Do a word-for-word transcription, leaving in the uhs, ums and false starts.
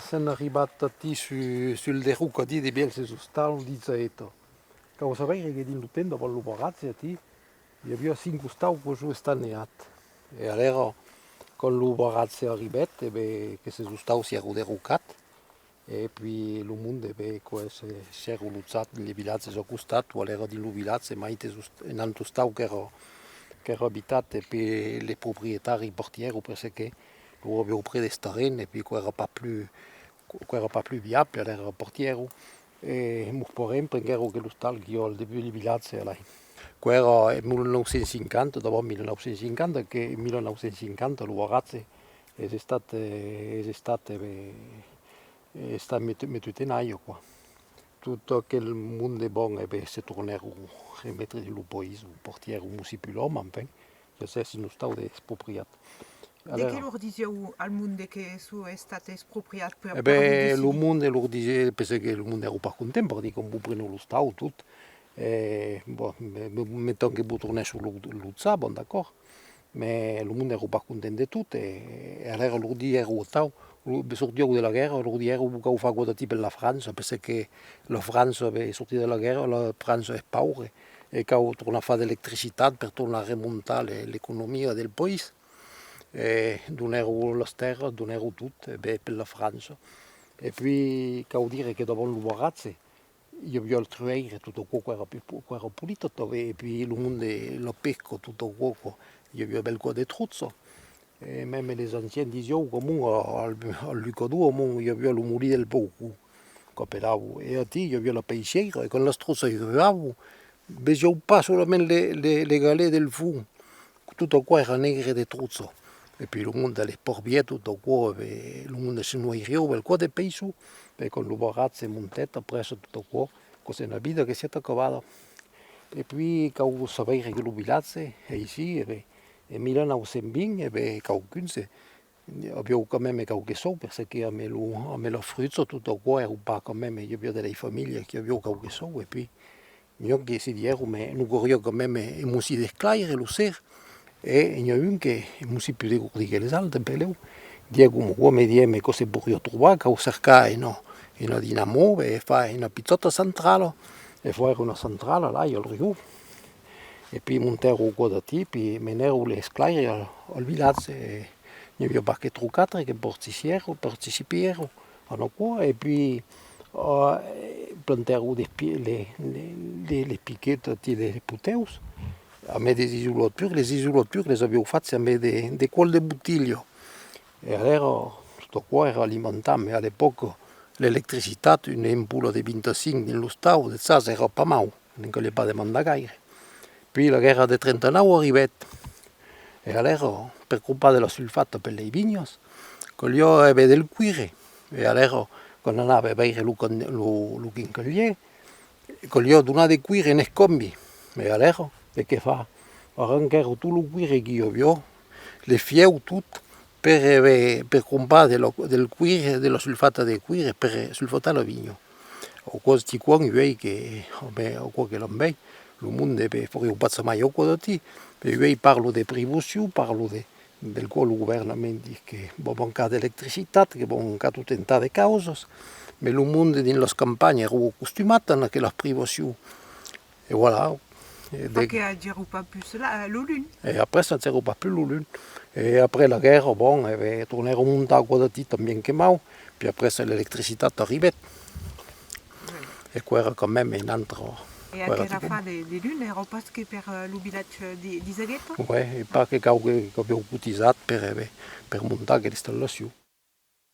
Sèm arribats atí su-, sul derrocadís de Bièlses Ostau, ditz Aeta. Cau sabeire que dins lo temps davant lo barratge atí, i aviá cinc ostaus qu'an estat neats. E alèra, quand lo barratge arribèt, e ben, aquestes ostaus sièron derrocats. E puèi lo monde, e ben, que se, sièron lotjats dins les vilatges a costat, o alèra dins lo vilatge, maites ost-, un autre ostau qu'èra, qu'èra abitat, e puèi les proprietaris partièron, perque lor avián pres del terren, e puèi qu'èra pas plus, qu'èra pas plus viable, alèra partièron. E mos parents prenguèron aquel ostal qu'i a al debut del vilatge, alai. Qu'èra en mila nòu cents cinquanta, davant mila nòu cents cinquanta, que en mila nòu cents cinquanta lo barratge es estat, eh, es estat, eh, ben, es estat met-, metut en aiga, quoi. Tot aquel monde, bon, e ben, se tornèron remetre dins lo país, o partièron, o si pus l'òme, enfin, ja sètz un ostau d'expropriat. De qué lor disiáu al monde que son estats expropriats per, e ben, lo monde lor disiá, perque lo monde èra pas content, per dire, com vos prenon l'ostau, tot, e, bon, me-, me-, meton que vos tornèsson lo, lotjar, bon, d'acòrd. Mès lo monde èra pas content de tot, e, e alèra lor dièron atau, lo, sortián de la guèrra, lor dièron: vos cau far aquò d'aquí per la França, perque la França, ben, sortir de la guèrra, la França es paure, e cau tornar far d'electricitat per tornar remontar le-, l'economia del país. E donèron las tèrras, donèron tot, e ben, per la França. E puèi, cau dire que davant lo barratge, i aviá el truèire, tot aquò, qu'èra pus po-, qu'èra polit, tot, e puèi lo monde, la pesca, tot aquò, i aviá bèlcòp de trucha. E mème les anciens disián qu'amont, al, al Lucador, amont, i aviá lo molin del Paucon, qu'apelavan. E atí, i aviá la peissièira, e quand las truchas i arribavan, vesiáu pas solament le, le, le galets del fons, tot aquò èra negre de trucha. E puèi lo monde a l'esport vièlh, tot aquò, e ben, lo monde se noiriá bèlcòp de peisson, e quand lo barratge montèt, après tot aquò, aquò es una vida que sièt acabada. E puèi cau sabeire que lo vilatge, aicí, e ben, en mila nòu cents vint, e ben, quauqu'uns, e, avián quand mème quauque sòu, perque amb lo, amb la frucha, tot aquò, èra pas quand mème, i aviá de las familhas qui avián quauque sòu, e puèi, n'i a que se dièron: mès nos caliá quand mème, e, mos i desclaire lo ser, e n'i a un que, e mos i pus desgordit que les autres, benlèu, dièt coma aquò, me dièt: mès quò se poiriá trobar, cau cercar una, una dinamò, e far una pichòta centrala, e far una centrala, alai, al riu. E puèi montèron aquò d'aquí, puèi menèron l'esclaire al, al vilatge, e n'i aviá pas que tres o quatre que particièron, participièron en aquò, e puèi, eh, plantèron de pi-, le, le, le, les piquets, ti, les potèus, amb des isolaturs, les isolaturs les avián fachs amb de, de còl de botilha. E alèra, tot aquò èra alimentat, mès a l'epòca, l'electricitat, una ampola de vint-e-cinc dins l'ostau, de sas, èra pas mau, ne'n caliá pas demandar gaire. Puèi la guèrra de trenta-nòu arribèt. E alèra, per crompar de la sulfata per las vinhas, caliá aver del cuire. E alèra, quand anava veire lo can-, lo, lo quincalhièr, caliá donar de cuire en escambi. E alèra, de qué far? Arranquèron tot lo cuire qu'i aviá, le fièu, tot, per, eh, per crompar de la, del cuire, de la sulfata de cuire, per, eh, sulfatar la vinha. Aquò es quicòm uèi que, ben, aquò que l'an uèi, lo monde, ben, fariá pas jamai aquò d'aquí. Mès uèi parlan de privocion, parlan de, del qual lo governament ditz que va mancar d'electricitat, que va mancar tot un tas de causas, mès lo monde dins las campanhas èra acostumat a aquelas privacions. E voilà. E de... Fa que agèron pas pus la, lo lum. E après, agèron pas pus lo lum. E après la guèrra, bon, e ben, tornèron montar aquò d'aquí tant bien que mau, puèi après l'electricitat arribèt. E quò èra quand même un autre... E aquel afar de, de lum èra pas que per, eh, lo vilatge de, de Zagueta? Ouais, e pas que quauque, qu'avián cotizat per, eh, ben, per montar aquela installacion.